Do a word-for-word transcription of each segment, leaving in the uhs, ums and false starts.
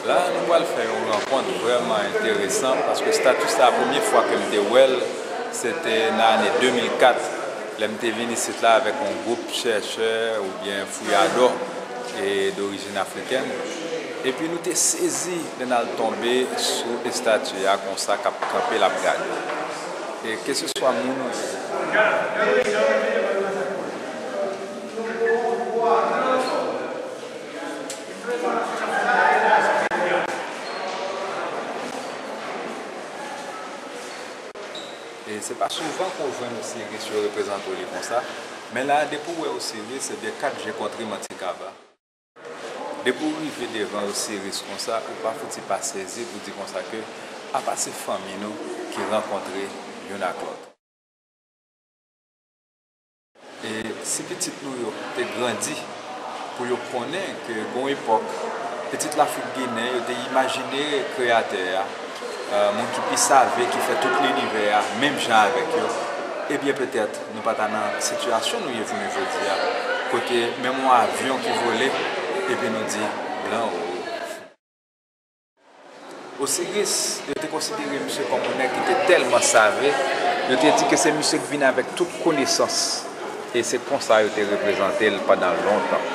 La, nou pral fè yon rankont vrèman enteresan, paske estati sa a, premye fwa ke m te wè l, se te nan ane de mil kat, lè m te vin isit la avèk yon gwoup chèchè oubyen fouyadò e dorijin afrikèn. Epi nou te sezi lè n al tonbe sou estati a konsa k ap kanpe, l ap gade. E keseswa moun ou ye. E se pa souvan ke w jwenn Osiris yo reprezante w li konsa, men la, depi w wè Osiris, ebyen, kat je kontre manti kava. Depi w rive devan Osiris konsa, ou pa fouti pa sezi pou di konsa ke apa se fanmi nou ki rankontre youn ak lòt. E si pitit nou yo te grandi pou yo konnen ke gon epòk, pitit Lafrik Ginen yo te imajine Kreyatè a, eh, moun ki pi save, ki fè tout linivè a, menm jan avèk yo, ebyen, petèt, nou pa ta nan sitiyasyon nou ye jounen jodi a, kote menm yon avyon ki vole, epi nou di, blan o. Osiris, yo te konsidere misye kòm yon nèg ki te tèlman save, yo te di ke se misye ki vin avèk tout konesans, e se konsa yo te reprezante l pandan lontan.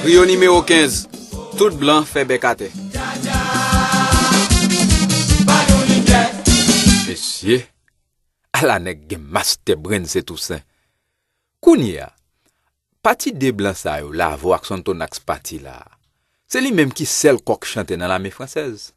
Rio nimewo kenz, tout blan fè bèk atè. Mesye, ala nèg gen master brain, se Tousen. Kounye a, pati de blan sa yo, Lavo ak Sonthonax pati la a, se li menm ki sèl kòk chante nan lame fransèz.